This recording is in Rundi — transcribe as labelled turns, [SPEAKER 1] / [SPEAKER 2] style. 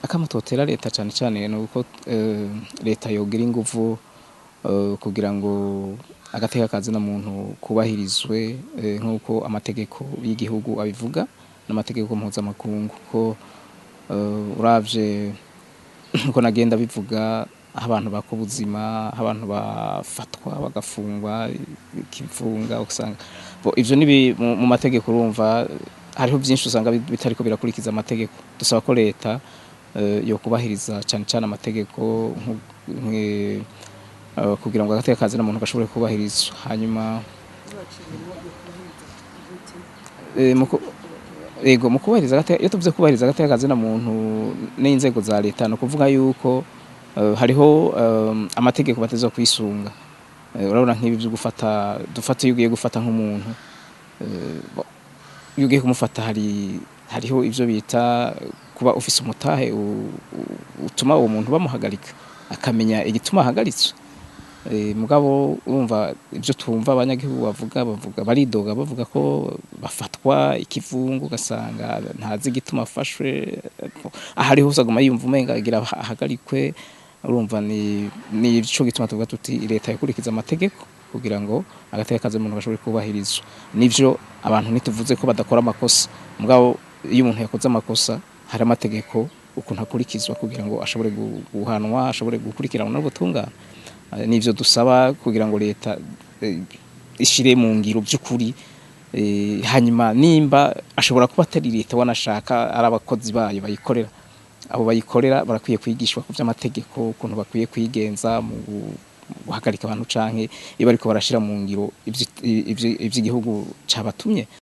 [SPEAKER 1] Akamo twotera leta cane cane nuko leta yogira inguvu kugira ngo agateka kazina muntu kubahirizwe nkuko amategeko y'igihugu abivuga n'amategeko mpuzamakungu, ko uravye nkuko nagenda bivuga, aho abantu baka ubuzima, aho abantu bafatwa bagafungwa ikivunga, usanga ivyo ni mu mategeko. Urumva hariho vyinshi usanga bitariko birakurikiza amategeko. Dusaba ko leta yo kubahiriza cane cane amategeko kugira ngo agateka kazina muntu gashobore kubahirizwa. Hanyuma ego, mu kubahiriza agateka, iyo tuvuze kubahiriza agateka kazina muntu n'inzego za leta, no kuvuga yuko hariho amategeko batezwa kwisunga. Urabona nk'ibi byo gufata, dufata iyo ugiye gufata nk'umuntu, iyo ugiye kumufata hariho ivyo bita kuba ufise umutahe utuma uwo muntu bamuhagarika, akamenya igituma ahagaritswe. Mugabo urumva ivyo twumva abanyagihugu bavuga baridoga, bavuga ko bafatwa ikivungu, ugasanga ntazi igituma afashwe, ahari hose aguma yumva umenga agira ahagarikwe. Urumva ni nico gituma tuvuga tuti leta yakurikiza amategeko kugira ngo agateka kazi muntu gashobore kubahirizwa. Nivyo, abantu ntituvuze ko badakora amakosa, mugabo iyo umuntu yakoze amakosa hari amategeko ukuntu akurikizwa kugira ngo ashobore guhanwa, ashobore gukurikiranwa n'ubutungane. Nivyo dusaba kugira ngo leta ishire mu ngiro by'ukuri. Hanyuma nimba ashobora kuba atari leta, wanashaka ari abakozi bayo bayikorera, abo bayikorera barakwiye kwigishwa ku vy'amategeko, ukuntu bakwiye kwigenza mu guhagarika abantu canke iyo bariko barashira mu ngiro ivy'igihugu cabatumye.